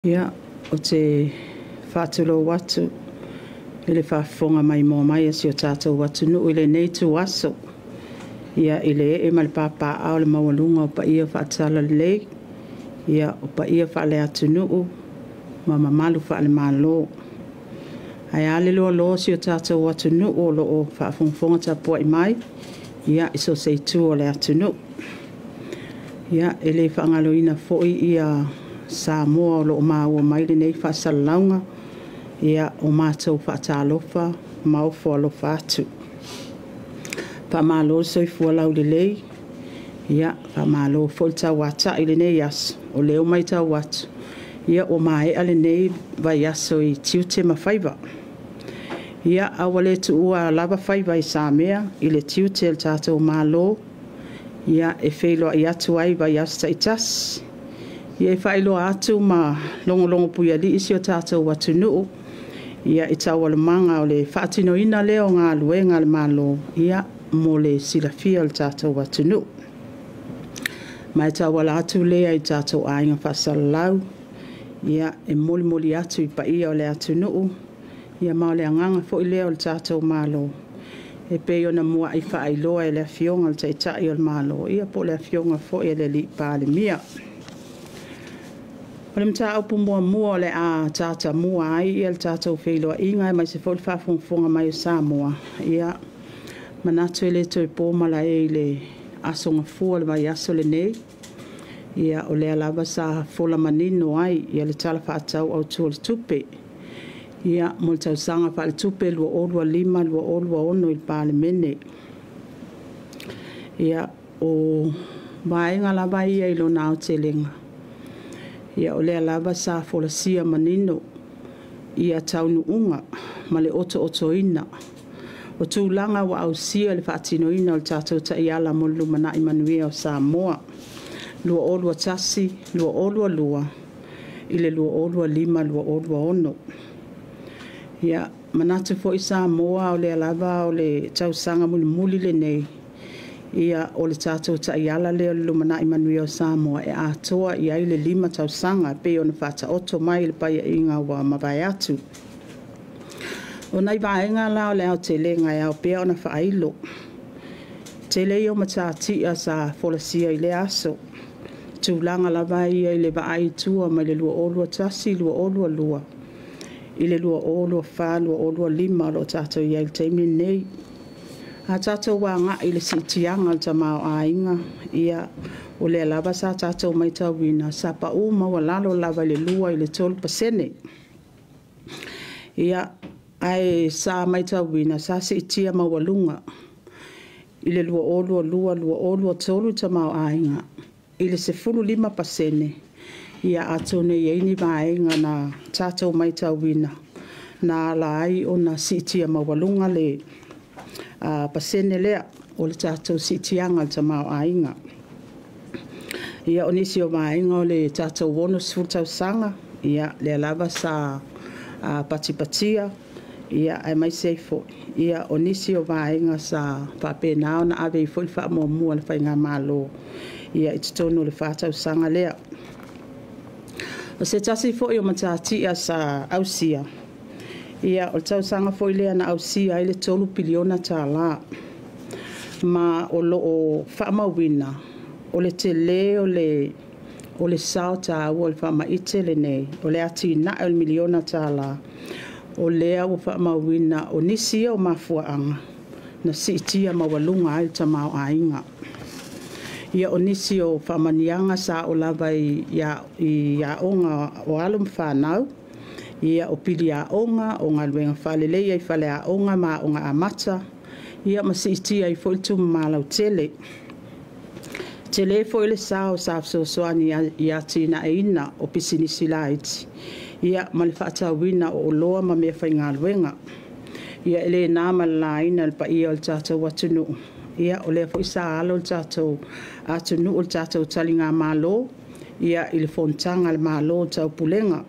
Ia, ou te faatulou atu i le faafofoga maimoa mai a si o tatou atunuu i lenei ituaso, ia, i le ee ma le papaaao o le maualuga o paia faale-Talalelei, ia, o paia faale-atunuu ma mamalu faale-Malo. Ae a le loaloa o si o tatou atunuu o lo o faafogafoga tapuai mai i so o se itu o le atunuu. Ia, e le faagaloina foi Samoa o lo o maua mai lenei faasalalauga. Ia, ua matou faatalofa ma ofo alofa atu. Faamalo le soifua laulelei, faamalo foi le tauatai i lenei aso, o lea ua matau atu ua maea lenei vaiaso i tiute ma faiva. Ia, a ua le tuua lava faiva i samea i le tiute o le tatou Malo e feiloai atu ai i vaiaso taitasi. E faailoa atu ma logologopuialii si o tatou atunuu i taualumaga o le faatinoina lea o galuega a le Malo mo le silafia e le tatou atunuu. Ma e tauala atu lea i tatou aiga faasalalau e molimoli atu i paia o le atunuu, ma o le agaga foi lea o le tatou Malo e pei ona muai faailoa e le Afioga i le Taitai o le Malo po o le Afioga foi i le Palemia. O le mataupu muamua o le a tatamua ai le tatou feiloaiga aemaise foi o le faafogafoga mai a Samoa, e manatu e le toe po malae i le Aso Gafua o le vaiaso lenei. O lea lava sa fola manino ai le Tala Faatatau Autu o le Tupe mo le tausaga faaletupe 2025/2026 i le Palemene. O vaega lava ia i lona aotelega, o lea lava sa folasia manino taunuuga ma le otootoina o tulaga ua ausia le faatinoina o le tatou Taiala mo le Lumanai Manuia o Samoa 2021/2022 i le 2025/2026. Ia, manatu foi Samoa o lea lava o le tausaga mulimuli lenei o le tatou Taiala lea o le Lumanai Manuia o Samoa e atoa i ai le 5 tausaga e pei ona faataoto mai i le Paeaiga ua mavae atu. O nai vaega la o le aotelega e ao pea ona faailo, tele ia o matatia sa folasia i lea aso, i tulaga lava ia i le vaai i tua mai le 2021/2022 i le 2024/2025 o lo o tatou i ai i le taimi lenei. A tatou agai i le siitiaga o le tamaoaiga, o lea lava sa tatou matauina sa pau maualalo lava i le 2% i le 3%. Ae sa matauina sa siitia maualuga i le 2022/2023 le tamaoaiga i le 15%. Ia atonu e i ai ni vaega na tatou matauina na ala ai ona siitia maualuga le pasene lea o le tatou siitiaga o le tamaoaiga. Ia, o nisi o vaega o le tatou 60 tausaga, lea lava sa patipatia aemaise ai foi o nisi o vaega sa faapena ona ave ai foi le faamuamua a le faigamalo i totonu o le 4 tausaga lea. O se tasi foi o matatia sa ausia, o le tausaga foi lea na ausia ai le $3 piliona, ma o lo o faamauina o le tele o le sao taua o le faamaite lenei o le atinae o le $1 miliona, o lea ua faamauina o nisi ia o mafuaaga na siitia maualuga ai le tamaoaiga. Ia, o nisi o faamanuiaga sa oo lava i aoga o alo ma fanau, o pili aoga, o galuega faaleleia i faleaoga ma aoga amata, ma siitia ai foi le tumama lautele. E tele foi le sao sa fesoasoani i le atinaeina o pisinisi laiti ma le faatauina o oloa ma meafaigaluega. Ia, e le na ma le laina i le paia o le tatou atunuu, o lea foi sa alo le tatou atunuu i le tatou taligamalo i le fonotaga a le Malo o le Taupulega.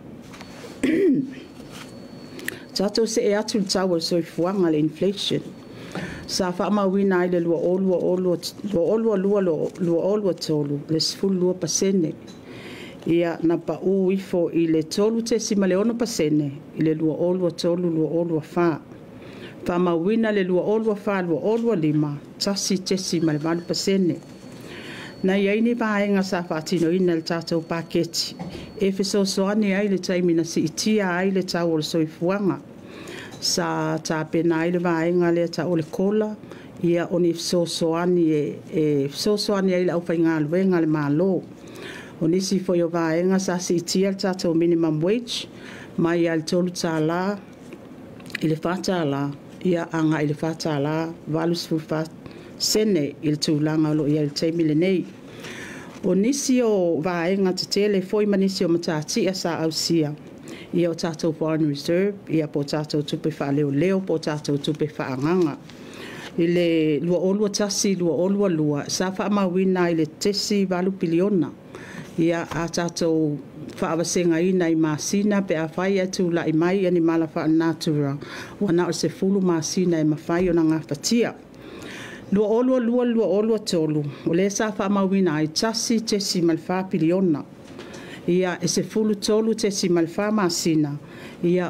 Tatou see atu i le tau o le soifuaga le inflation. Sa faamauina ai i le 2022/2023 le 12%. Ia, na pau ifo i le 3.6% i le 2023/2024. Faamauina le 2024/2025, 1.8%. Na i ai ni vaega sa faatinoina i le tatou paketi e fesoasoani ai i le taimi na siitia ai le tau o le soifuaga. Sa tapena ai le vaega lea e tau o le COLA, ia o ni fesoasoani e fesoasoani ai i le aufaigaluega a le Malo. O nisi foi o vaega sa siitia le tatou minimum wage mai lava i le $3 i le $4, agai i le $4.84 i le tulaga o lo o i ai i le taimi lenei. O nisi o vaega tetele foi ma nisi o matatia sa ausia, ia o tatou foreign reserve po o tatou tupe faaleoleo po o tatou tupe faaagaaga. I le 2021/2022 sa faamauina ai i le .8 piliona. A tatou faavasegaina i masina pe afai ae tulai mai ni mala faalenatura, ua na o le 10 masina e mafai ona gafatia. 2022/2023, o lea sa faamauina ai e $1.4 piliona. E 13.4 masina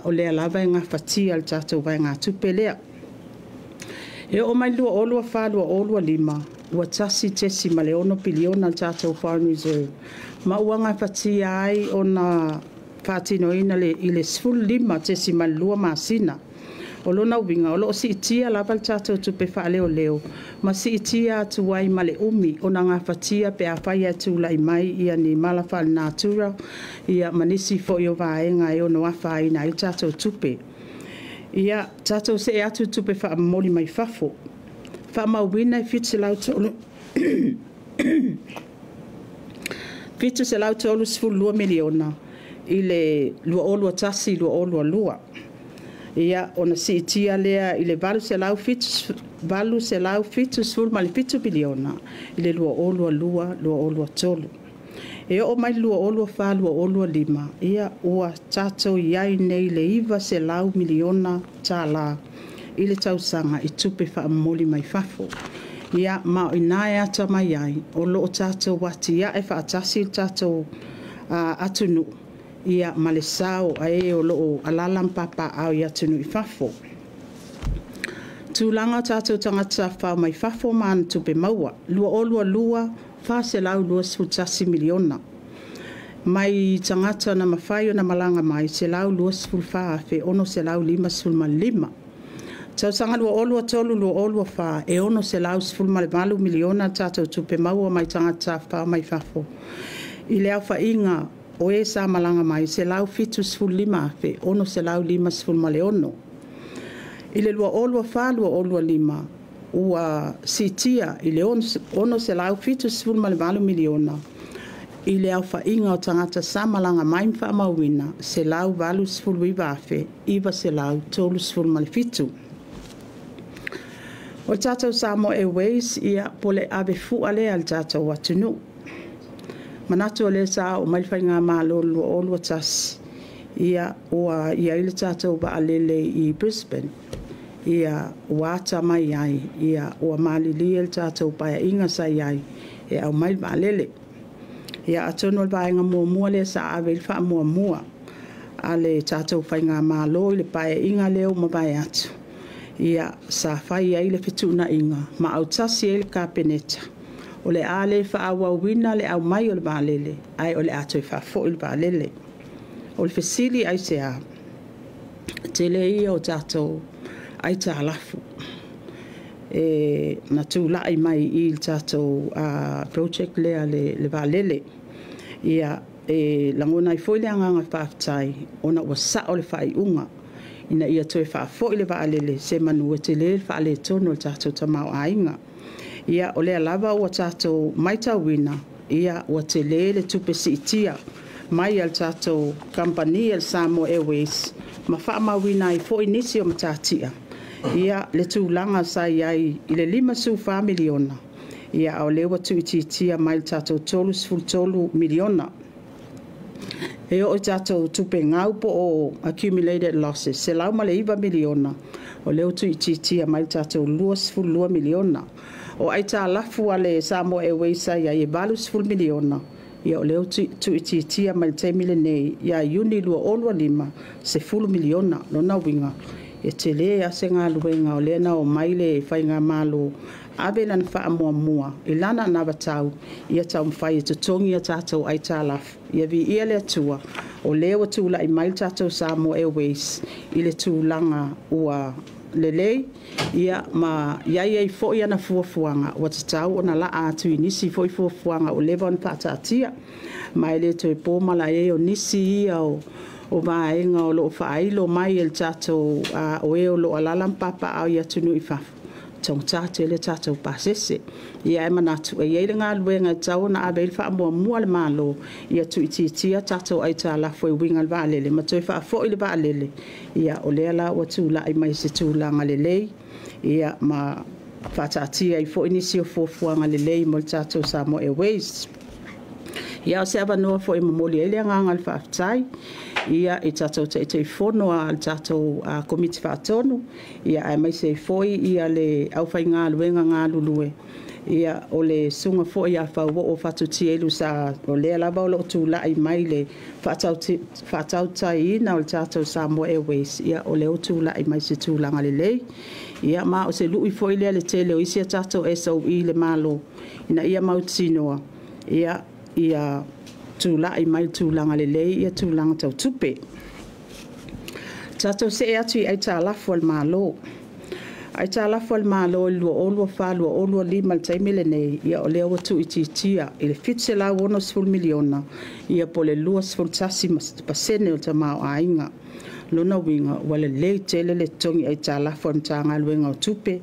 o lea lava e gafatia e le tatou vaegatupe lea. E oo mai i le 2024/2025, ua $1.6 piliona le tatou foreign reserve, ma ua gafatia ai ona faatinoina i le 15.2 masina. O lona uiga, o lo o siitia lava le tatou tupe faaleoleo ma siitia atu ai ma le umi ona gafatia pe afai ae tulai mai ni mala faalenatura ma nisi foi o vaega e ono afaina ai le tatou tupe. Ia, tatou see atu i tupe faamomoli mai fafo. E faamauina e $732 miliona i le 2021/2022. Ia, ona siitia lea i le $877 miliona i le 2022/2023. E oo mai i le 2024/2025, ia ua tatou i ai nei i le $900 miliona i le tausaga i tupe faamomoli mai fafo. Ia, ma o i ina e atamai ai o lo o tatou atiae faatasi le tatou atunuu ma le sao a e o lo o alaala ma papaaao i atunuu i fafo. O tulaga o tatou tagata tafafao mai fafo ma ana tupe maua. 2022, $421 miliona mai tagata na mafai ona malaga mai e 124,655. Tausaga 2023/2024, e $618 miliona a tatou tupe maua mai tagata tafafao mai fafo i le aofaiga o e sa malaga mai e 175,656. I le 2024/2025, ua siitia i le $678 miliona i le aofaiga o tagata sa malaga mai ma faamauina, e 189,937. O le tatou Samoa Airways, po o le ave fua lea a le tatou atunuu. E manatu o lea sa oo mai le faigamalo i le 2021, ia, ua i ai le tatou vaalele i Brisbane, ua atamai ai, ua malilie le tatou Paeaiga sa i ai e aumai le vaalele. Ia atonu o le vaega muamua lea sa ave i ai le faamuamua a le tatou faigamalo i le Paeaiga lea ua mavae atu, sa fai ai le fetuunaiga ma autasi ai le Kapeneta, o le a le faaauauina le aumai o le vaalele, ae o le a toe faafoi le vaalele. O le fesili aisea? O le tele ia o tatou aitalafu na tulai mai i le tatou project lea le vaalele. Ia, e lagona ai foi le agaga faafetai ona ua sao le faaiuga ina ia toe faafoi le vaalele, semeamanu e tele le faaletonu o le tatou tamaoaiga. Ia, o lea lava ua tatou matauina, ua tele le tupe siitia mai a le tatou kamupani a le Samoa Airways ma faamauina ai foi nisi o matatia le tulaga sa i ai i le $54 miliona, a o lea ua tuuitiitia mai i le tatou $33 miliona. E oo i tatou tupe gau po o accumulated losses, e $109 miliona, o lea ua tuuitiitia mai i le tatou $22 miliona. O aitalafu a le Samoa Airways sa i ai e $80 miliona, Ia o lea ua tuuitiitia mai le taimi lenei ia Iuni 2025, $10 miliona. O lona uiga, e tele lava se galuega o lea na omai le faigamalo ave lana faamuamua i lana anavatau ia taumafai e totogi a tatou aitalafu. Ia viia le Atua o lea ua tulai mai le tatou Samoa Airways i le tulaga ua lelei ma i ai foi ana fuafuaga ua tatau ona laa atu i nisi foi fuafuaga ua leva ona faataatia. Ma e le toe po malae, o nisi ia o vaega o lo o faailo mai e le tatou, o e o lo o alaala ma papaaao i atunuu i fafo, e taugata tele tatou pasese. Ae manatu e i ai le galuega e tatau ona ave i ai le faamuamua a le Malo, ia tuuitiitia tatou aitalafu e uiga i le vaalele ma toe faafoi le vaalele. O lea la ua tulai mai i se tulaga lelei ma faataatia ai foi nisi o fuafuaga lelei mo le tatou Samoa Airways. Ia, o se avanoa foi e momoli ai le agaga o le faafetai i tatou Taitaifono a le tatou Komiti Faatonu, aemaise ai foi le aufaigaluega galulue, o le susuga foi ia Fauoo Fatu Tielu sa, o lea lava o lo o tulai mai i le faatautaiina o le tatou Samoa Airways, o lea ua tulai mai i se tulaga lelei. Ia ma o se lui foi lea i le tele o isi a tatou SOE i le Malo, ina ia mautinoa ia tulai mai i le tulaga lelei tulaga tau tupe. Tatou see atu i aitalafu a le Malo. O aitalafu a le Malo i le 2024/2025 i le taimi lenei, o lea ua tuuitiitia i le $760 miliona, po o le 21% o le tamaoaiga. O lona uiga, ua lelei tele le totogi aitalafu a le Matagaluega o Tupe,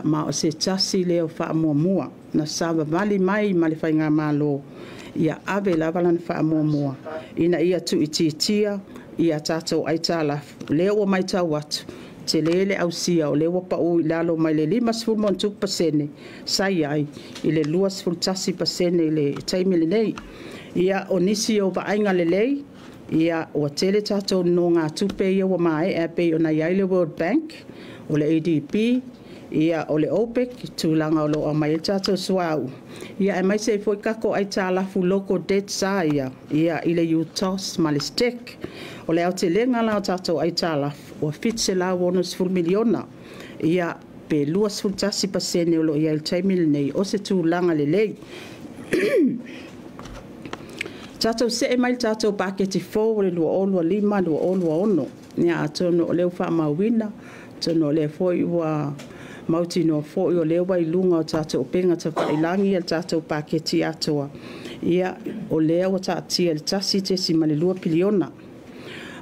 ma o se tasi lea o faamuamua na savavali mai ma le faigamalo ia ave lava lana faamuamua ina ia tuuitiitia a tatou aitalafu. O lea ua matau atu, tele le ausia o lea ua pau i lalo mai le 50+% sa i ai i le 21% i le taimi lenei. Ia, o nisi o vaaiga lelei, ua tele tatou nonogatupe ia ua maea e pei ona i ai le World Bank, o le ADB, o le OPEC i tulaga o lo o aumai ai le tatou suauu, aemaise ai foi tatou aitalafu local debts sa ia i le UTOS ma le STEC. O le aotelega la o tatou aitalafu, ua $760 miliona, pe 21% o lo o i ai i le taimi lenei, o se tulaga lelei. Tatou see mai i le tatou paketi fou o le 2025/2026. Ia atonu o lea ua faamauina, atonu o lea foi ua mautinoa foi o lea ua i luga o tatou upega tafailagi le tatou paketi atoa. Ia, o lea ua taatia i le $1.2 piliona.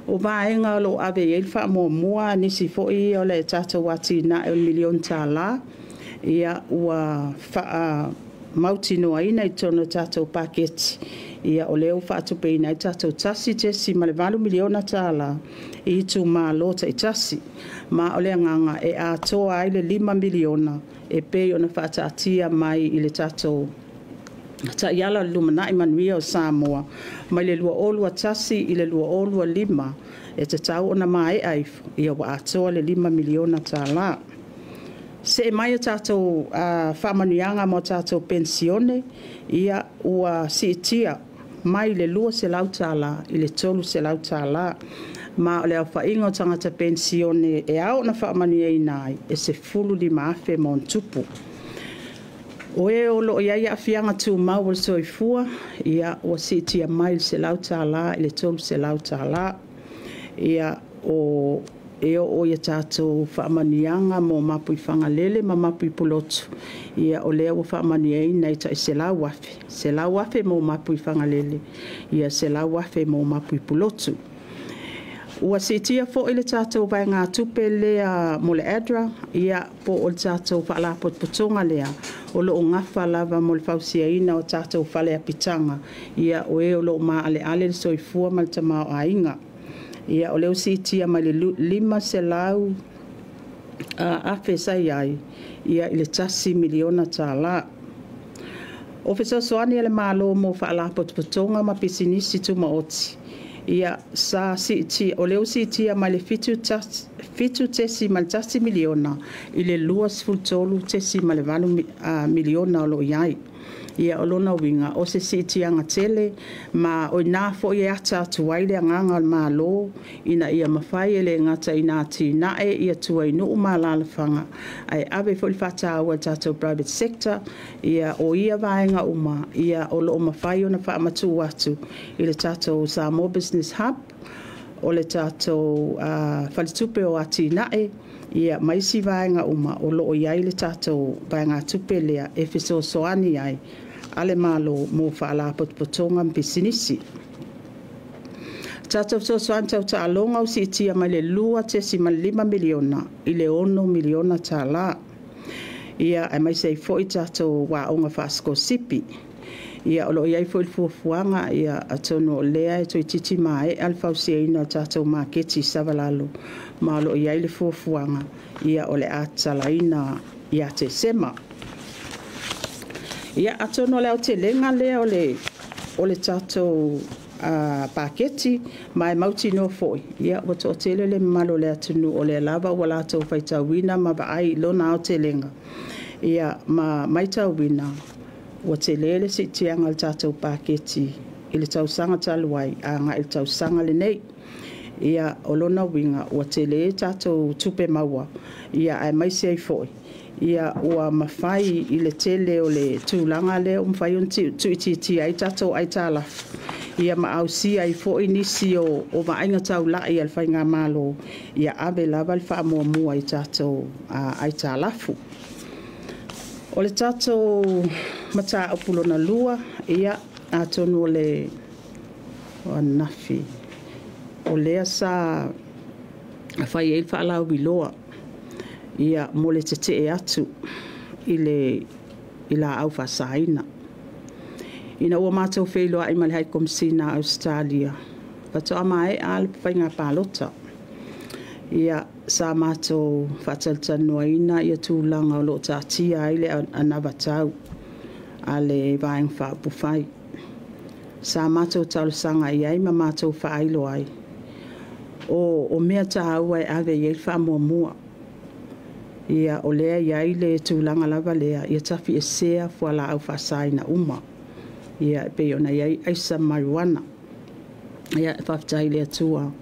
O vaega o lo o ave i ai le faamuamua a nisi foi ia o le tatou atinae o le $1 miliona, ia ua faamautinoaina i totonu o le tatou paketi, o lea ua faatupeina ai le tatou $1.8 miliona i itumalo taitasi. Ma o le agaga e atoa ai le $5 miliona e pei ona faataatia mai i le tatou Taiala o le Lumanai Manuia o Samoa mai le 2021 i le 2025, e tatau ona maea ifo ua atoa le $5 miliona. See mai a tatou faamanuiaga mo tatou penisione, ia ua siitia mai le $200 i le $300, ma o le aofaiga o tagata penisione e ao ona faamanuiaina ai, e 15,000+. O e o lo o i ai aafiaga tumau o le soifua, ua siitia mai le $100 i le $300. E oo i a tatou faamanuiaga mo mapuifagalele ma mapuipulotu, o lea ua faamanuiaina i le tai $100,000, $100,000 mo mapuifagalele, $100,000 mo mapuipulotu. Ua siitia foi le tatou vaegatupe lea mo le ADRA, po o le tatou faalapotopotoga lea o lo o nafa lava mo le fausiaina o tatou fale apitaga o e o lo o maaleale le soifua ma le tamaoaiga. O lea ua siitia mai le $500,000 sa i ai i le $1 miliona. O fesoasoani a le Malo mo Faalapotopotoga ma Pisinisi Tumaoti, o lea ua siitia mai le $7.1 miliona i le $23.8 miliona o lo o i ai. Ia, o lona uiga, o se siitiaga tele, ma o i ina foi e ata atu ai le agaga o le Malo ina ia mafai e le gata ina atinae ia tua i nuu ma alalafaga, ae ave foi le faataua i le tatou private sector. Ia, o ia vaega uma, ia o lo o mafai ona faamatuu atu i le tatou Samoa Business Hub, o le tatou Faletupe o Atinae, ia ma isi vaega uma o lo o i ai le tatou vaegatupe lea e fesoasoani ai a le Malo mo faalapotopotoga ma pisinisi. Tatou fesoasoani tau taaloga ua siitia mai le $2.5 miliona i le $6 miliona tala. Ia, aemaise ai foi tatou aoga faasikolasipi. Ia, o lo o i ai foi le fuafuaga, ia, atonu o lea e toeitiiti maea le fausiaina o le tatou maketi i Savalalo, ma o lo o i ai le fuafuaga, ia, o le a tatalaina ia Tesema. Ia, atonu o le aotelega lea o le tatou paketi, ma e mautinoa foi ia ua toatele le mamalu o le atunuu o lea lava ua latou faitauina ma vaai i lona aotelega, ia ma matauina ua tele le siitiaga o le tatou paketi i le tausaga talu ai agai i le tausaga lenei. Ia, o lona uiga ua tele tatou tupe maua, ia aemaise ai foi ia ua mafai i le tele o le tulaga lea ua mafai ona tuuitiitia ai tatou aitalafu, ia ma ausia ai foi nisi o vaaiga taulai a le faigamalo, ia ave lava le faamuamua i tatou aitalafu. O le tatou mataupu lona lua, ia, atonu o le ananafi, o lea sa fai ai le faalauiloa ia mo le tetee atu i laau faasaina. Ina ua matou feiloai ma le High Komesina o Ausetalia, faatoa maea lava le faiga palota. Ia, sa matou faatalatalanoaina tulaga o lo o taatia ai le anavatau a le Vaega Faaupufai. Sa matou talosaga i ai ma matou faailoa ai, o mea taua e ave i ai le faamuamua. Ia, o lea e i ai le tulaga lava lea, ia tafiesea fualaau faasaina uma, ia e pei ona i ai aisa ma marijuana. Ia, faafetai i le Atua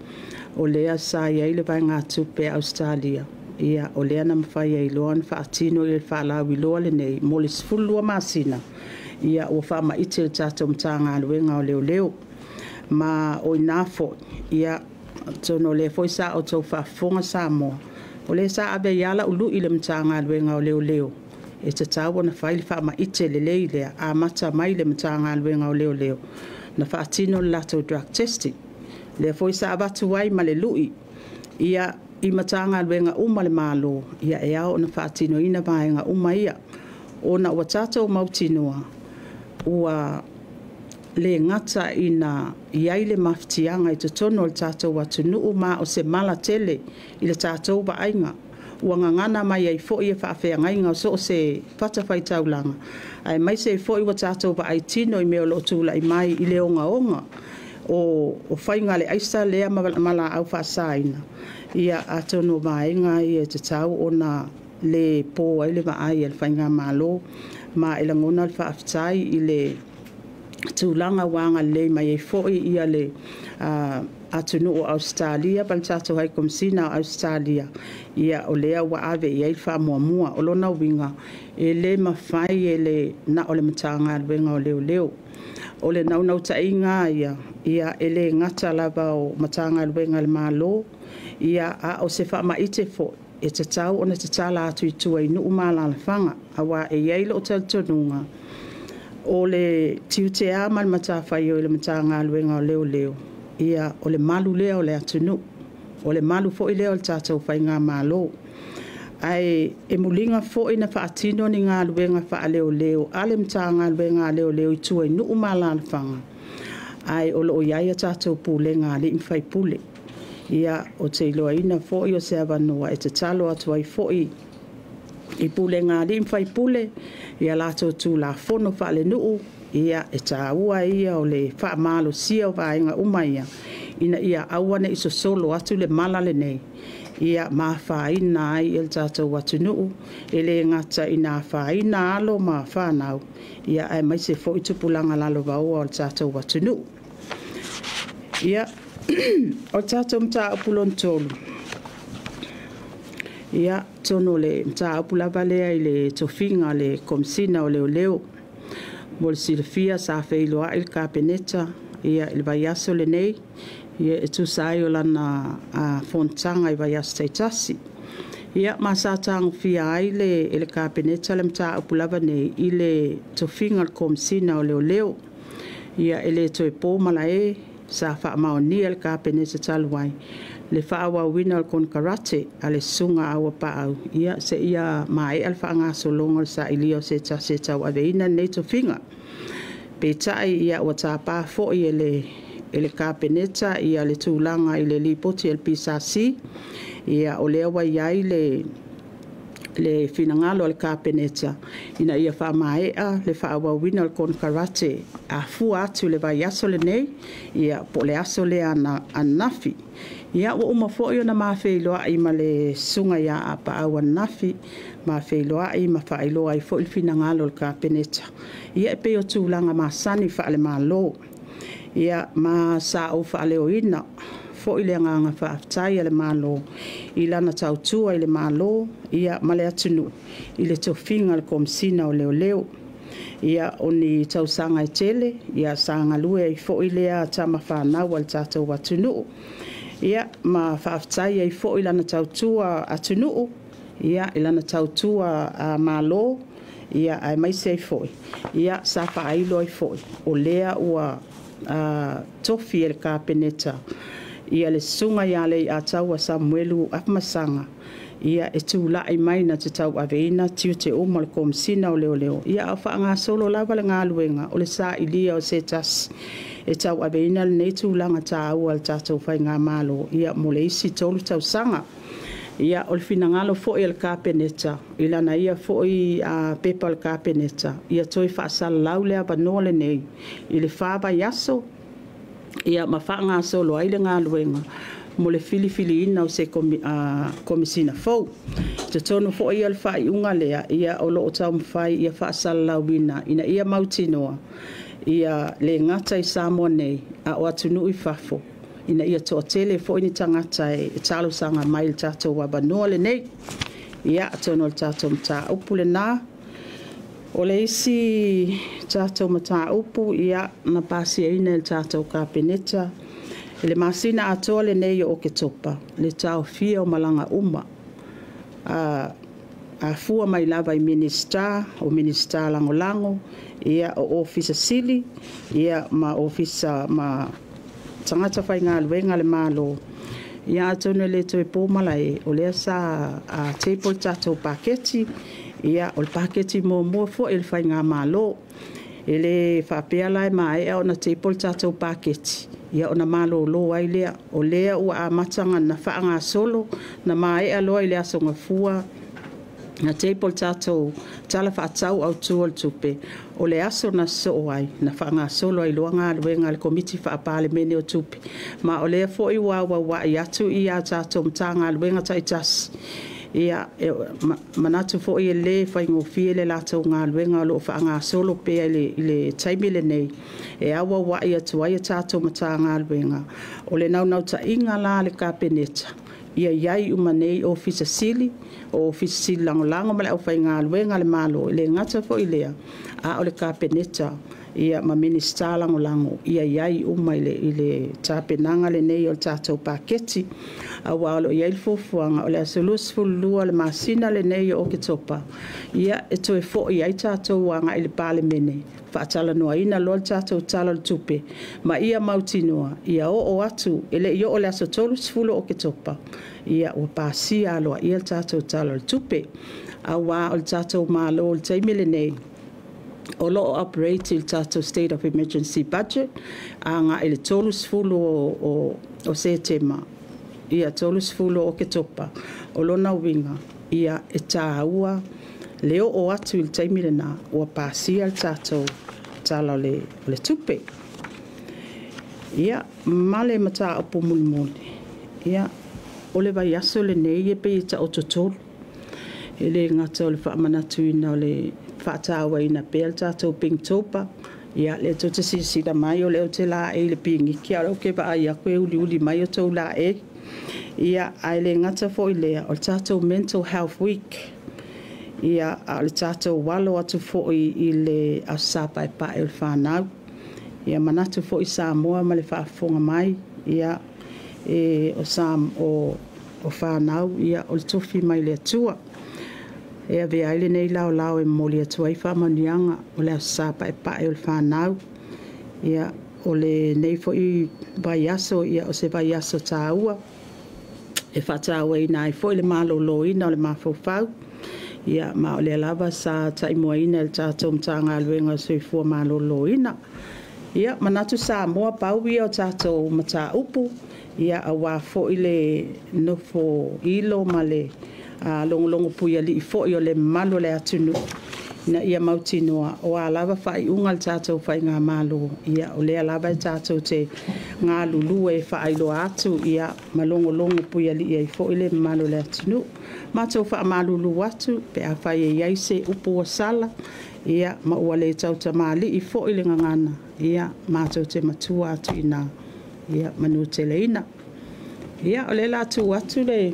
o lea sa i ai le vaegatupe a Ausetalia, ia o lea na mafai ai loa ona faatino le faalauiloa lenei mo le 12 masina, ia ua faamaite i le tatou Matagaluega o Leoleo. Ma o i ina foi, ia, atonu o lea foi sa outou faafofoga Samoa, o lea sa ave ai lava lau lui i le Matagaluega o Leoleo, e tatau ona fai le faamaite lelei lea, amata mai i le Matagaluega o Leoleo ona faatino le latou drug testing. O lea foi sa avatu ai ma le lui ia, i Matagaluega uma a le Malo, ia e ao ona faatinoina vaega uma ia, ona ua tatou mautinoa ua le gata ina i ai le mafatiaga i totonu o le tatou atunuu, ma o se mala tele i le tatou vaaiga, ua gagana mai ai foi faafeagaiga o so o se fatafaitaulaga, aemaise ai foi ua tatou vaai tino i mea o lo o tulai mai i le ogaoga o faiga le aisa lea ma laau faasaina. Ia, atonu o vaega ia e tatau ona le po ai le vaai a le faigamalo, ma e lagona le faafetai i le tulaga ua agalelei mai ai foi ia le atunuu o Ausetalia ma le tatou High Komesina o Ausetalia, ia o lea ua ave i ai le faamuamua. O lona uiga, e le mafai e le na o le Matagaluega o Leoleo. O le naunautaiga lava ia, ia e le gata lava o Matagaluega a le Malo, ia a o se faamaite foi e tatau ona tatala atu i tua i nuu ma alaalafaga, aua e i ai lou talitonuga, o le tiute lava ma le matafaioi a le Matagaluega o Leoleo, ia o le malu lea o le atunuu, o le malu foi lea o le tatou faigamalo. Ae e muliga foi ona faatino ni galuega faaleoleo a le Matagaluega a Leoleo i tua i nuu ma alaalafaga, ae o lo o i ai a tatou pulega a alii ma faipule. Ia, ou te iloaina foi o se avanoa e tatalo atu ai foi i pulega a alii ma faipule i a latou tulafono faalenuu, ia e taua ia o le faamalosia o vaega uma ia, ina ia aua ne i sosolo atu le mala lenei, ia ma afaina ai le tatou atunuu, e le gata ina afaina alo ma fanau, ia aemaise foi tupulaga lalovaoa o le tatou atunuu. Ia, o le tatou mataupu lona tolu, ia, atonu o le mataupu lava lea i le tofiga o le Komesina o Leoleo. Mo le silafia sa feiloai le Kapeneta i le vaiaso lenei e tusa ai o lana fonotaga i vaiaso taitasi. Ia ma sa tagofia ai e le Kapeneta le mataupu lava nei i le tofiga o le Komesina o Leoleo. Ia, e le toe po malae, sa faamaonia e le Kapeneta talu ai le faaauauina o le konekarate a le Susuga a Auuapaau seia maea le faagasologa o le sailia o se tasi e tauaveina lenei tofiga. Peitai ua tapa foi e le Kapeneta le tulaga i le lipoti a le PSC, o lea ua i ai le finagalo o le Kapeneta ina ia faamaea le faaauauina o le konekarate a fua atu i le vaiaso lenei po o le aso lea ananafi. Ia, ua uma foi ona ma feiloai ma le Susuga ia Auuapaau ananafi, ma feiloai ma faailoa ai foi le finagalo o le Kapeneta, ia e pei o tulaga masani faale-Malo. Ia, ma sa ou faaleoina foi le agaga faafetai a le Malo i lana tautua i le Malo ma le atunuu i le tofiga o le Komesina o Leoleo. Ia, o ni tausaga e tele sa galue ai foi lea tama fanau a le tatou atunuu, ia ma faafetai ai foi i lana tautua atunuu, i lana tautua Malo, aemaise ai foi sa faailo ai foi o lea ua tofi e le Kapeneta le Susuga ia Leiataua Samuelu Afamasaga e tulai mai na te tauaveina tiute uma o le Komesina o Leoleo, a o faagasolo lava le galuega o le sailia o se tasi e tauaveina lenei tulaga taua o le tatou faigamalo mo le isi 3 tausaga. Ia, o le finagalo foi o le Kapeneta i lana ia foi pepa a le Kapeneta, ia toe faasalalau le avanoa lenei i le 4 vaiaso ma faagasolo ai le galuega mo le filifiliina o se Komesina fou. I totonu foi o le faaiuga lea, o lo o taumafai ia faasalalauina ina ia mautinoa ia le gata i Samoa nei, a o atunuu i fafo, ina ia toatele foi ni tagata e talosaga mai i le tatou avanoa lenei. Ia, atonu o le tatou mataupu lena. O le isi tatou mataupu, ia, na pasiaina e le tatou Kapeneta i le masina atoa lenei o Oketopa le taofia o malaga uma afua mai lava i Minisita, o Minisita Lagolago, ia, o Ofisa Sili, ia, ma Ofisa ma tagata faigaluega a le Malo. Ia, atonu e le toe po malae, o lea sa table le tatou paketi, ia, o le paketi muamua foi a le faigamalo. E le faapea la e maea ona table le tatou paketi, ia ona malolo ai lea. O lea ua amata ona faagasolo, na maea loa i le Aso Gafua na table le tatou Tala Faatatau Autu o le Tupe, o le aso na sosoo ai, na faagasolo ai loa galuega a le Komiti Faa-Palemene o Tupe, ma o lea foi ua auauai atu a tatou Matagaluega taitasi. Ia, e manatu foi e le faigofie le latou galuega o lo o faagasolo pea i le taimi lenei e auauai atu ai a tatou Matagaluega. O le naunautaiga la a le Kapeneta, ia i ai uma nei Ofisa Sili, o Ofisa Sili Lagolago ma le aufaigaluega a le Malo. E le gata foi i lea, a o le Kapeneta ma Minisita Lagolago ia i ai uma i le tapenaga lenei o le tatou paketi, aua o lo o i ai le fuafuaga o le aso 22 o le masina lenei o Oketopa, ia, e toe foi ai tatou agai i le Palemene, faatalanoaina loa le tatou Tala o le Tupe, ma ia mautinoa ia oo atu, e le i oo i le aso 30 o Oketopa, ia ua pasia aloaia le tatou Tala o le Tupe. Aua o le tatou Malo i le taimi lenei, o lo o operate i le tatou state of emergency budget agai i le 30 o Setema, ia 30 o Oketopa. O lona uiga, ia e taua le oo atu i le taimi lena ua pasia le tatou Tala o le Tupe. Ia, ma le mataupu mulimuli, ia, o le vaiaso lenei e pei e taoto tolu. E le gata o le faamanatuina o le faatauaina pea le tatou Pinktober, ia lea tou te silasila mai o lea ou te laei i le piniki, a o lea ou te vaai atu e uliuli mai outou laei. Ia, ae le gata foi i lea, o le tatou Mental Health Week. Ia, a o le tatou alo atu foi i le Aso Sa Paepae o le Fanau. Ia manatu foi Samoa ma le faafofoga mai, ia, e, o, sa, o fanau, ia, o le tofi mai le Atua. E avea ai lenei laolao e momoli atu ai faamanuiaga o le Aso Sa Paepae o le Fanau. Ia, o lenei foi vaiaso, ia, o se vaiaso taua e faatauaina ai foi le maloloina o le mafaufau. Ia, ma o lea lava sa taimuaina e le tatou Matagaluega o le Soifua Maloloina. Ia, manatu Samoa, pau ia o tatou mataupu, ia, aua foi le nofo ilo ma le logologo puialii foi o le mamalu o le atunuu, ina ia mautinoa o a lava faaiuga a le tatou faigamalo, ia, o lea lava e tatou te galulue e faailoa atu, ia, ma logologo puialii ai foi le mamalu o le atunuu. Matou faamalulu atu pe afai e i ai se upu ua sala, ia, ma ua le tautamalii foi le gagana, ia, matou te matua atu i ina, ia manuteleina. Ia, o lea o le a tuu atu le...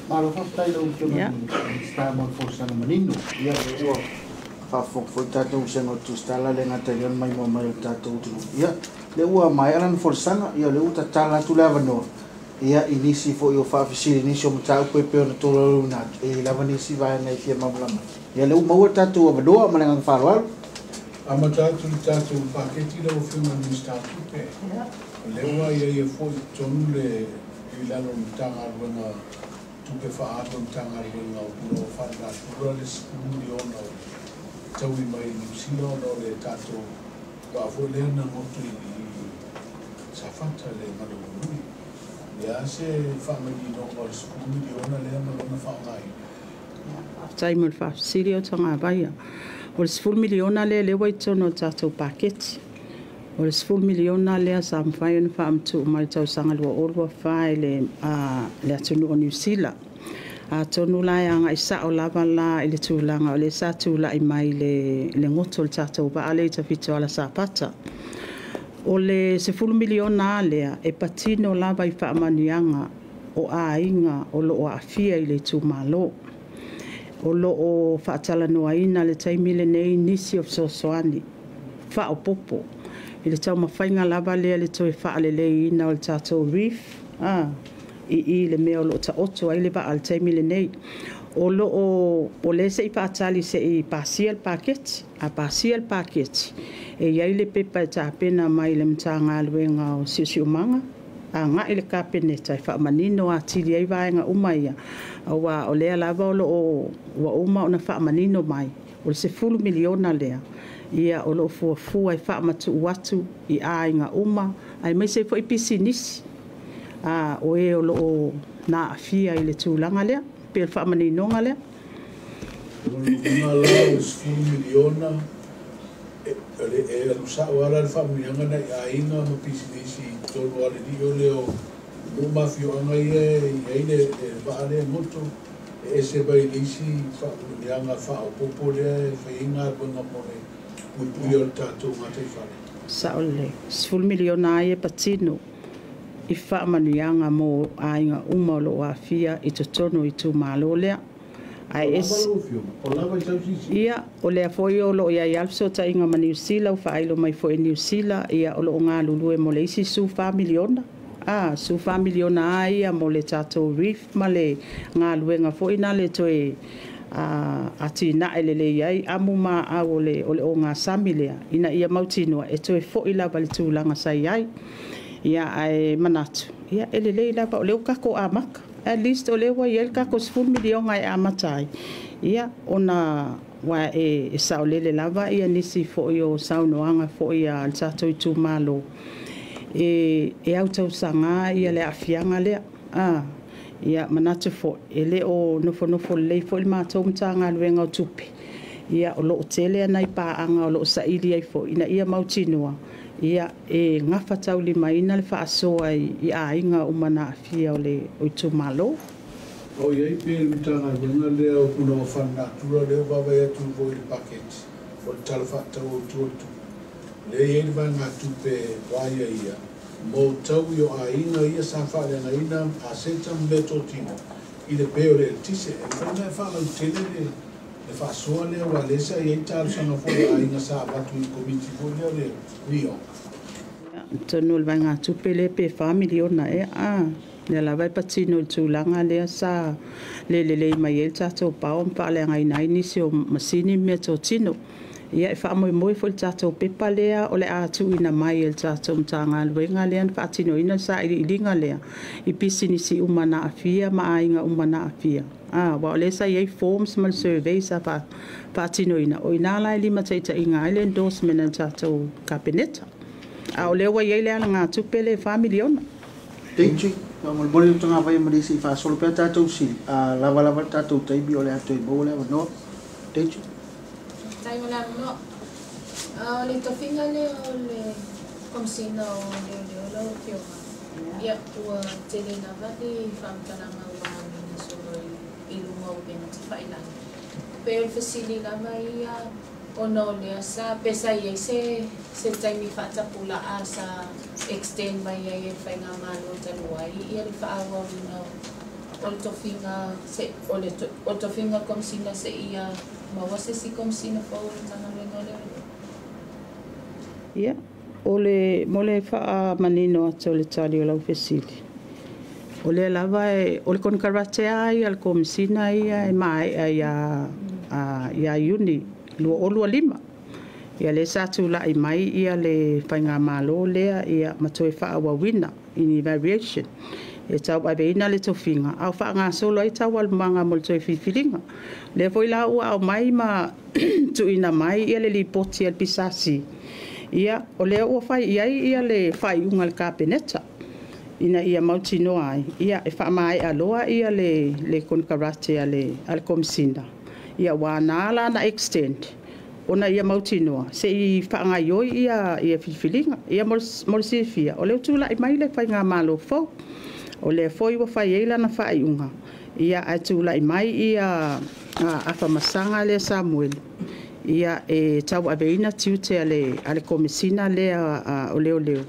Malo faafetai i lau Afioga i le Minisita mo le folasaga manino. Ia, o lea ua faafofoga foi le tatou vasega o Tusitala, le gata i lea o le maimoa mai o le tatou atunuu. Ia, lea ua maea lana folasaga, ia o lea ua tatala atu le avanoa, ia, i nisi foi o faafesili, nisi o mataupu e pei ona tolaulauina atu, e i ai lava nisi vaega e fia malamalama ai. Ia, lea ua maua le tatou avanoa ma le agaga faaaloalo. Amata atu i le tatou paketi lau Afioga i le Minisita o Tupe. O lea ua aiaia foi i totonu le i lalo o le Matagaluega Tupe Faaalu a le Matagaluega o Punaoa Faalenatura le $10 miliona o le taui mai Niu Sila ona o le tatou vaa foi lea na goto i Safata i le Galului. O le a se faamaninoga o le $10 miliona lea ma lona faaaogaina? Faafetai mo le faafesili o Tagavaia. O le $10 miliona lea lea ua i totonu o le tatou paketi. O le $10 miliona lea sa mafai ona faamatuu mai i le tausaga 2024 i le atunuu o Niu Sila. Atonu la e agai sao lava la i le tulaga o lea sa tulai mai i le goto o le tatou vaa lea i Tafitoala Safata. O le $10 miliona lea e patino lava i faamanuiaga o aiga o lo o aafia i le itumalo. O lo o faatalanoaina le taimi lenei nisi o fesoasoani faaopoopo i le taumafaiga lava lea le toe faaleleiina o le tatou reef i le mea o lo o taoto ai le vaa i le taimi lenei. O lo o o lea se i faatali se i pasia le paketi. A pasia le paketi, e i ai le pepa e tapena mai le Matagaluega o Siosiomaga agai le Kapeneta e faamanino atili ai vaega uma ia, aua o lea lava o lo o ua uma ona faamanino mai o le $10 miliona lea, ia, o lo o fuafua e faamatuu atu i aiga uma aemaise foi pisinisi o e o lo o na aafia i le tulaga lea, pe o le faamaninoga lea. O lona uiga la o le $10 miliona e alu sao lava la le faamanuiaga nai aiga ma pisinisi i totonu o Alelii o lea o nuu ma afioaga ia e i ai le vaa lea e goto, e ese mai le isi faamanuiaga faaopoopo lea e fai ai galuega mo le puipuia o le tatou gataifale. Sao lelei. $10 miliona ai e patino i faamanuiaga mo aiga uma o lo o aafia i totonu o itumalo lea. Ae ese. O lava i sau silasila? Ia, o lea foi o lo o i ai lava le fesootaiga ma Niu Sila, ua faailo mai foi e Niu Sila, ia, o lo o galulue mo le isi $14 miliona. A, $14 miliona lava ia mo le tatou reef ma le galuega foi na le toe atinae lelei ai amu ma aau o le ogasami lea, ina ia mautinoa e toe foi lava i le tulaga sa i ai. Ia, ae manatu, ia, e lelei lava o lea ua tatou amata. At least o lea ua i ai le tatou $10 miliona e amata ai, ia, ona aua e saolele lava ia nisi foi o saunoaga foi a le tatou itumalo, e autausaga ia le aafiaga lea. Ia, manatu foi, e le o nofonofo lelei foi le matou Matagaluega o Tupe, ia, o lo o tele nai paaga o lo o saili ai foi, ina ia mautinoa, Ia e gafataulimaina le faasoa i aiga uma na aafia o le o itumalo. O i ai pea le Matagaluega lea o Punaoa Faalenatura lea ua vaavaai atu foi i le paketi o le Tala Faatatau Autu o le Tupe, lea e i ai le vaegatupe ua aiaia mo taui o aiga ia sa faaleagaina aseta ma meatotino i le pe o le eletise. E mafai ona e faalautele le le faasoa lea aua o lea sa i ai talosaga foi a aiga sa avatu i le Komiti foi lea o le NEOC. Atonu o le vaegatupe lea pe $4 miliona ea a, lea lava e patino i le tulaga lea sa le lelei mai ai le tatou power ma faaleagaina ai nisi o masini ma meatotino. Ia e faamoemoe foi i le tatou pepa lea o le a tuuina mai e le tatou Matagaluega lea na faatinoina le sailiiliga lea i pisinisi uma na aafia ma aiga uma na aafia. Aua o lea sa i ai forms ma le survey sa faatinoina, o i ina la e limataitaiina ai le endorsement a le tatou Kapeneta. A o lea ua i ai le alagatupe lea e $4 miliona. Teitsi, faamolemole le tagavai ma le se i faasolo pea tatou sili, a lava lava le tatou taimi o le a toe maua le avanoa. Teitsi. Faafetai mo le avanoa. O le tofiga lea o le Komesina o Leoleo lau Afioga, ia ua tele lava le faamatalaga ua agiga solo i luga o upega tafailagi. Pei o le fesili lava ia ona o lea sa pe sa i ai se taimi faatapulaa sa extend mai ai e le faigamalo talu ai ia le faaauauina o le tofiga se o le o le tofiga Komesina seia maua se isi Komesina fou o le Matagaluega o Leoleo. Ia, o le mo le faamanino atu o le tali o lau fesili, o lea lava e o le konekarate lava ia a le Komesina ia e maea ia Iuni 2025. Ia lea sa tulai mai ia le faigamalo lea ia ma toe faaauauina i ni variation e tauaveina le tofiga a o faagasolo ai taualumaga mo le toe filifiliga. Lea foi la ua aumai ma tuuina mai ia le lipoti a le PSC, ia o lea ua fai i ai ia le faaiuga a le Kapeneta ina ia mautinoa ai ia e faamaea loa ia le konekarate a le Komesina, ia ua na ala ona extend ona ia mautinoa se i faagaioi ia filifiliga. Ia mo le silafia, o lea ua tulai mai le faigamalo fou, o lea foi ua fai ai lana faaiuga, ia ae tulai mai ia Afamasaga lea Samuelu ia e tauaveina tiute a le Komesina lea o Leoleo,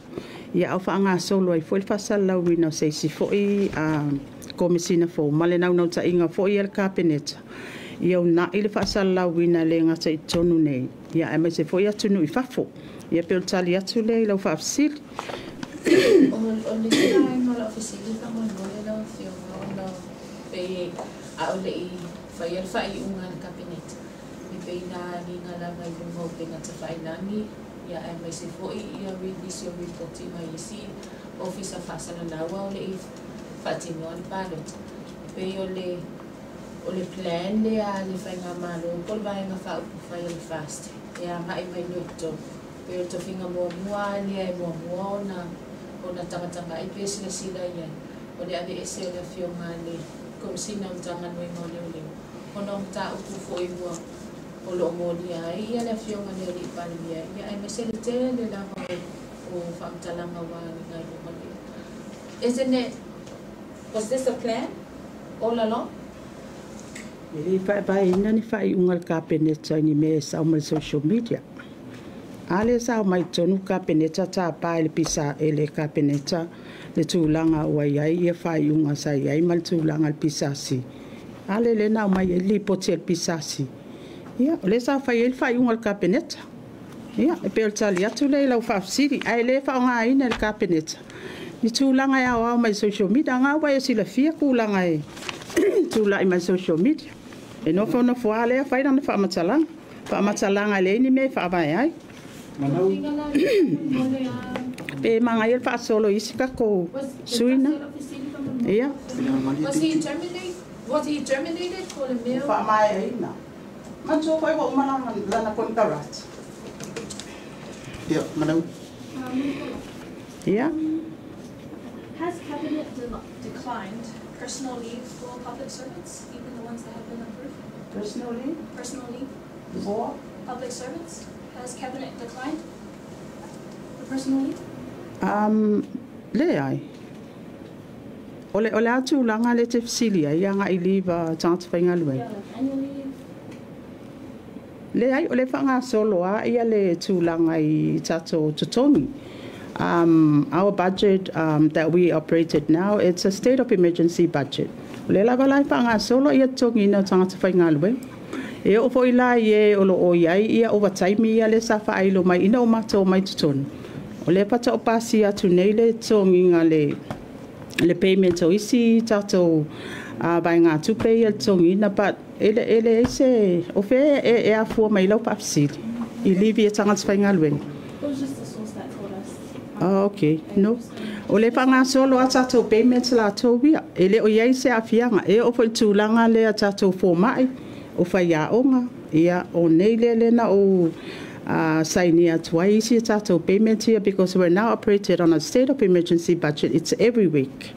ia au faagasolo ai foi le faasalalauina o se isi foi Komesina fou ma le naunautaiga foi a le Kapeneta ia uunai le faasalalauina e le gata i totonu nei, ia aemaise foi atunuu i fafo. Ia pei o le tali atu lea i lau faafesili. O le isi vaega o lau fesili faamolemole lau Afioga ona pei a o le i faia le faaiuga a le Kapeneta, e pei na agiga lava i luga o upega tafailagi, ia aemaise foi ia nisi o ripoti mai isi ofisa faasalalau a o le i faatinoa le palota. Pei o le plan lea a le faigamalo po o le vaega faaupufai o le FAST e agai mai loa i totonu. Pei o le tofiga muamua lea e muamua ona tagatagai pe silasila i ai, o le aveese o le Afioga a le Komesina o Matagaluega o Leoleo ona o mataupu foi ua o loo molia ai ia le Afioga i le Alii Palemia, ia aemaise le tele lava o faamatalaga ua agiga i luga lea. Isn't it, was this a plan all along? E le i faavaeina ni faaiuga a le Kapeneta i ni mea e sao mai le social media. A lea sa aumai i totonu le Kapeneta tapa e le PSA e le Kapeneta le tulaga ua i ai ia faaiuga sa i ai ma le tulaga a le PSC. A lea lea na aumai ai le lipoti a le PSC. Ia, o lea sa fai ai le faaiuga a le Kapeneta. Ia, e pei o le tali atu lea i lau faafesili, ae le faaaogaina e le Kapeneta ni tulaga e aoao mai social media. Nga ua e silafia tulaga e tulai mai social media. E nofonofo lava lea fai lana faamatalaga. Faamatalaga e leai ni mea e faavae ai. Manau. Tofiga la lea faamolemole a Pe magaia le faasolo i isi tatou suina. Ia. Was he terminated? Was he terminated po o le mea? Ua faamaeaina. Manatua foi ua uma lana konekarate. Ia, Manau. Ia. Has Cabinet declined personal leave for public servants, even the ones that have been approved? Personal leave? Personal leave. For? Public servants. Has Cabinet declined Personal leave? Leai. O le a tulaga le te fesili ai agai i leave a tagata faigaluega. Yeah, like annual leave. Leai, o le faagasolo a ia le tulaga i tatou totogi. Our budget that we operated now, it's a state of emergency budget. O le lava la e faagasolo ia totogiina o tagata faigaluega. E oo foi la i e o loo i ai ia overtime ia le sa faailo mai ina o matou mai totonu. O lea faatoa pasia atu nei le totogiga le payment o isi tatou vaegatupe ia le totogiina, but e leai se o fea e afua mai lau faafesili i leave ia tagata faigaluega. It was just the source that told us. Ah, okay. No. O le faagasolo a tatou payments latou ia. E le o iai se aafiaga. E oo foi i le tulaga lea tatou fomai, o faiaoga, ia, o nei lea lea na ou sainia atu ai isi a tatou payments here because we're now operated on a state of emergency budget. It's every week.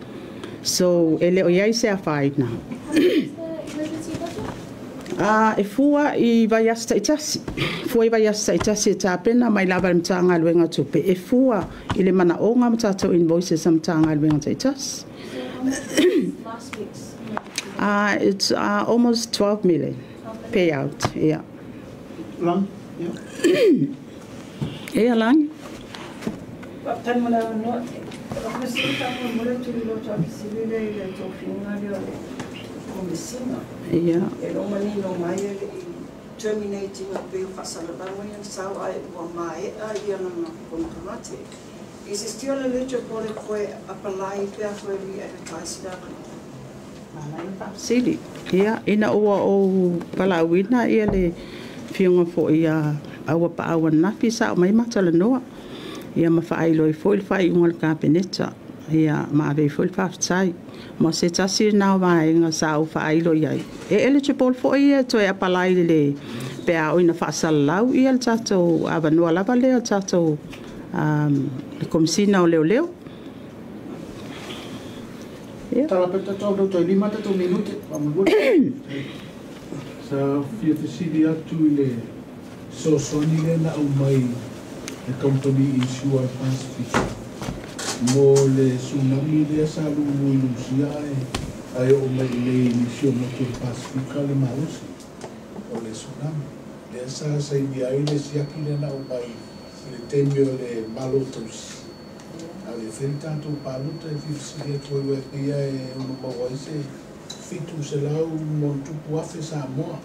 So, e le o iai se afaina. How much is the emergency budget? E fua i vaiaso taitasi. Fua i vaiaso taitasi e tapena mai lava i le Matagaluega o Tupe. E fua i le manaoga ma tatou invoices a Matagaluega taitasi. So how much was last week's emergency budget? It's almost 12 million 12 million? Payout. Yeah. Lang? Yeah. Ea Lang. Faafetai mo le avanoa. O fesili faamolemole tulilo faafesili le i le tofiga lea o le komesina. E leo manino mai e le i terminate ina pe o faasalalauga ia na sau ae ua maea ia lana konekarate. Is it still eligible e koe apply pe a koe re-advertise le avanoa? Sili. Ia, ina ua ou valaauina ia le fioga foi ia aua paau ananafi sa o mai matalanoa. Ia ma faailo ai foi le faaiuga o le Kapeneta. Ia ma ave ai foi le faafetai. Mo se tasi na o vaega sa ou faailo i ai. E eligible foi ia toe apply le pe a o ina faasalalau ia le tatou avanoa lava lea o le tatou le Komesina o Leoleo. Ia. Tala pe tatou leo toe 5 tatou minute. Faamolemole. Sa fia fesili atu i le fesoasoani lea na aumai le company insure Pacific mo le tsunami lea sa lulu i Lusia ae oo mai i nei i nisi o motu o le Pasifika le malosi o le tsunami. Lea sa sainia ai le siaki lea na aumai i le taimi o le malo tausi. A o le fai le tatou palota e fia fesili atu ai ua e pei e ono maua ai se 700+ Samoa.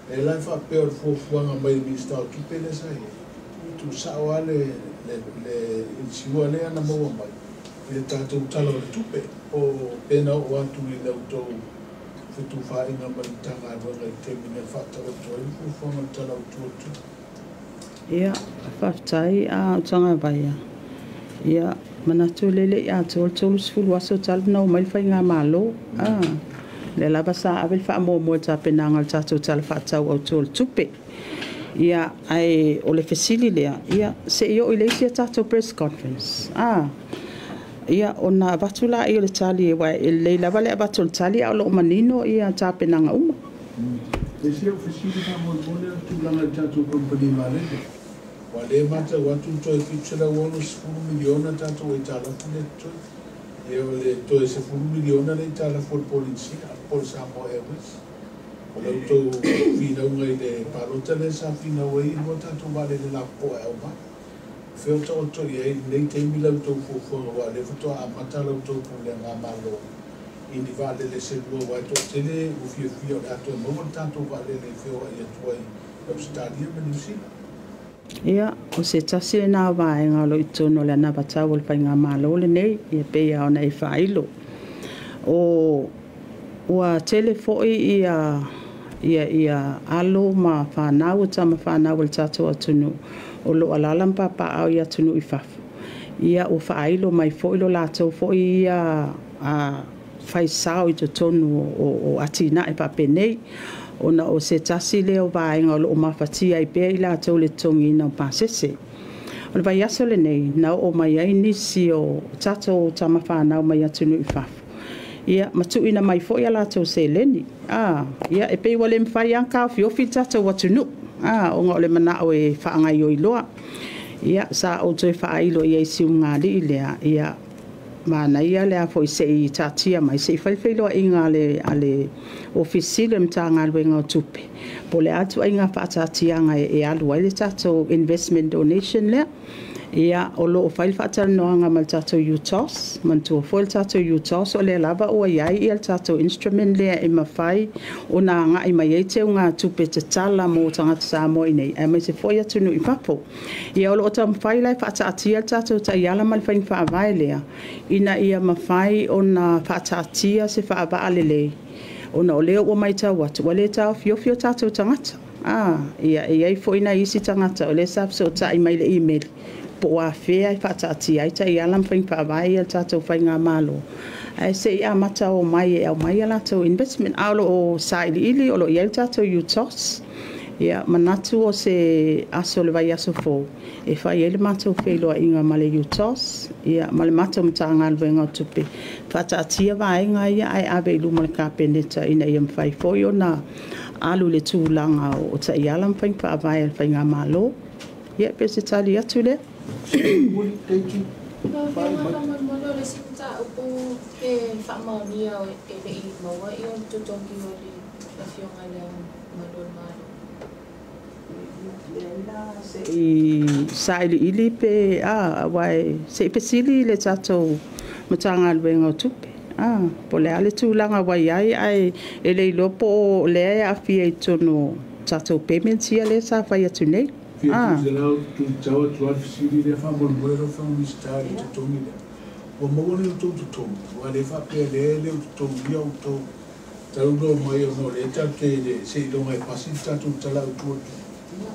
E la e faapea o le fuafuaga mai le Minisita o Tupe lea sa i ai. Tuusao lava le insure lea na maua mai i le tatou Tala o le Tupe po o pe na oo atu i le outou fetufaaiga ma le Matagaluega i le taimi na faataoto ai le fuafuaga o le Tala Autu o le Tupe. Ia, faafetai a o tagavaia. Ia, manatu le le i atoa le 30 aso talu na omai le faigamalo. Ah, lea lava sa ave le faamuamua i le tapenaga o le tatou Tala Faatatau Autu o le Tupe. Ia, ae o le fesili lea, ia, se i oo i le isi a tatou press conference. Ah, ia, ona avatu laia o le tali e aua e lelei lava le avatu o le tali a o loo manino ia tapenaga uma. E isi au fesili faamolemole o le tulaga i le tatou kamupani vaalele. Ua lē matau atu toe 760 miliona tatou aitalafu lea totoe. Ia o le toe 10 miliona le aitalafu o le Polynesia po o le Samoa Airways. O le outou finauga i le palota lea sa finau ai lua tatou vaalele lapopoa e aumai. Fea o taoto i ai lenei taimi la outou fuafuaga aua o lea faatoa amata la outou pulega malo i ni vaalele se lua aua e toatele ua fiafia o le a toe maua le tatou vaalele e feoai atu ai Ausetalia ma Niu Sila. Ia, o se tasi lena o vaega o loo i totonu o le anavatau o le faigamalo lenei, ia pei lava ona e faailo. O ua tele foi ia alo ma fanau o tama fanau o le tatou atunuu o loo alaala ma papaaao i atunuu i fafo. Ia ua faailo mai foi lo latou foi ia faisao i totonu o atinae faapenei ona o se tasi lea o vaega o loo mafatia ai pea i latou le totogiina o pasese. O le vaiaso lenei na oo mai ai nisi o tatou tama fanau mai atunuu i fafo. Ia, ma tuuina mai foi a latou seleni. Ah, ia, e pei ua le mafai lava ona taofiofi le tatou atunuu. Ah, ona o le manao e faagaioi loa. Ia sa ou toe faailo i ai siugalii lea ia manaia le a foi se'i taatia mai se'i fai feiloaiga a le Ofisa Sili o le Matagaluega o Tupe po o le a ituaiga faataatiaga e alu ai le tatou investment donation lea. Ia o loo fai le faatalanoaga ma le tatou UTOS. Manatua foi le tatou UTOS, o lea lava ua i ai le tatou instrument lea e mafai ona agai mai ai teugatupe tatala mo tagata Samoa i nei aemaise foi atunuu i fafo. Ia o loo taumafai la e faataatia le tatou taiala ma le faiga faavae lea ina ia mafai ona faataatia se faavaa lelei, ona o lea ua matau atu ua le taofiofi o tatou tagata. Ia e i ai foi nai isi tagata o lea sa fesootai mai le email po o afea e faataatia ai taiala ma faiga faavae ia le tatou faigamalo, ae se i amata o mai e aumai a latou investment. A o lo o sailiili, o lo o i ai le tatou UTOS. Ia manatu o se aso le vaiaso fou e fai ai le matou feiloaiga ma le UTOS ia ma le matou Matagaluega o Tupe, faataatia vaega ia ae ave i luma o le Kapeneta ina ia mafai foi ona alu i le tulaga o taiala ma faiga faavae a le faigamalo. Ia pe se tali atu lea. Lau Afioga faamolemole, o le isi mataupu pe faamaonia e le i maua ia o le totogi o le Afioga i le Malu o le Malo. I sailiili pe a aua se i fesili le tatou Matagaluega o Tupe po o le a le tulaga ua i ai, ae e le iloa po o lea e aafia i totonu o tatou payments ia lea sa fai atu nei. Fia tuuselau tuitau atu ai fesili lea faamolemole lau Afioga Minisita i le totogi lea. Ua maua ni outou totogi, ua le faapea lea e le o totogia outou talu ona omai ona o lea tatou te le seiloga e pasi le tatou tala autu o le tupe.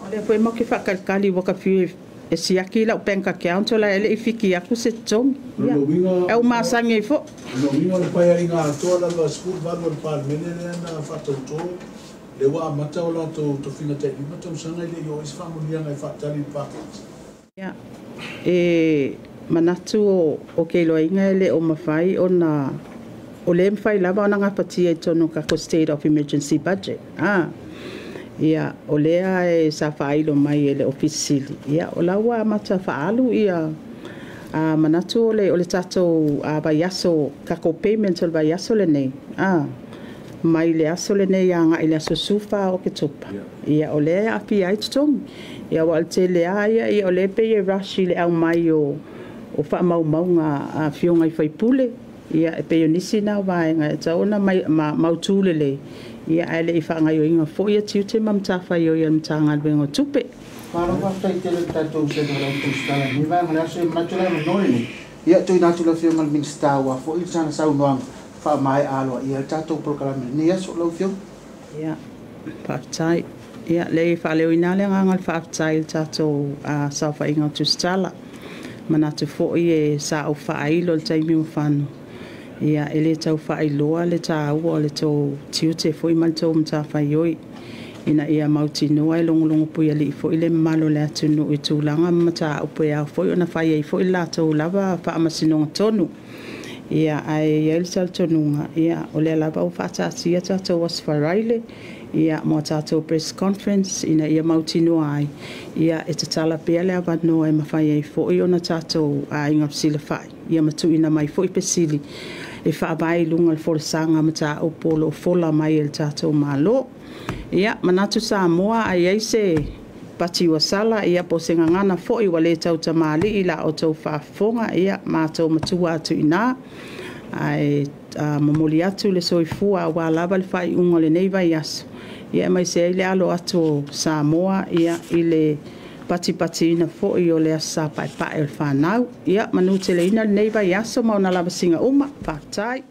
O lea foi matou te faakalikali ua ka fiu e siaki lau bank account o la e le i fiki atu se totogi. O lona uiga E ou masagi ai foi. O lona uiga o le paeaiga atoa lava 18 o le Palemene lea na faatauto le ua amata o latou tofiga tai 5 tausaga e le i oo ai se faamanuiaga e faatali i le paketi. Ia e manatu o ke iloaina e le o mafai ona o le mafai lava ona gafatia i totonu o tatou state of emergency budget. Ia o lea e sa faailo mai e le Ofisa Sili. Ia o la ua amata faaalu ia manatu o le tatou vaiaso tatou payment o le vaiaso lenei mai le aso lenei agai le aso 14 o Oketopa. Ia o lea e aafia ai totogi. Ia ua o le tele lava ia, ia o lea e pei e rush i le aumai o faamaumauga a afioga i faipule. Ia e pei o nisi na o vaega e tatau ona mautu lelei. Ia ae le i faagaoioiga foi ia tiute ma matafaioi a le Matagaluega o Tupe. Malo faafetai tele le tatou sega lau tusitala ni vaega le aso e manatu le avanoa lenei. Ia tuuina atu le Afioga i le Minisita ua foi sana saunoaga faamaea aloaia le tatou polokalame lenei aso lau Afioga. Ia, faafetai. Ia, le faaleoina le agaga o le faafetai i le tatou saofaiga o Tusitala. Manatu foi e sa ou faailo le taimi ua fano. Ia, e le tau faailoa le tāua o le tou tiute foi ma le tou matafaioi ina ia mautinoa e logologo puialii foi le mamalu o le atunuu i tulaga ma mataupu e ao foi ona fai ai foi le latou lava faamasinoga tonu. Ia, ae i ai le talitonuga, ia, o lea lava ua faataatia tatou Aso Faraile, ia, mo a tatou press conference ina ia mautinoa ai, ia, e tatala pea le avanoa e mafai ai foi ona tatou aiga fesilafai, ia ma tuuina mai foi fesili e faavae i luga o le folasaga mataupu o lo o fola mai e le tatou Malo. Ia, manatu Samoa a i ai se pati ua sala, ia po o se gagana foi ua le tautamalii la outou faafofoga, ia matou matua atu i ina. Ae momoli atu le soifua aua lava le faaiuga o lenei vaiaso. Ia aemaise ai le alo atu o Samoa ia i le patipatiina foi o le Aso Sa Paepae o le fanau. Ia manuteleina lenei vaiaso ma ona lavasiga uma. Faafetai.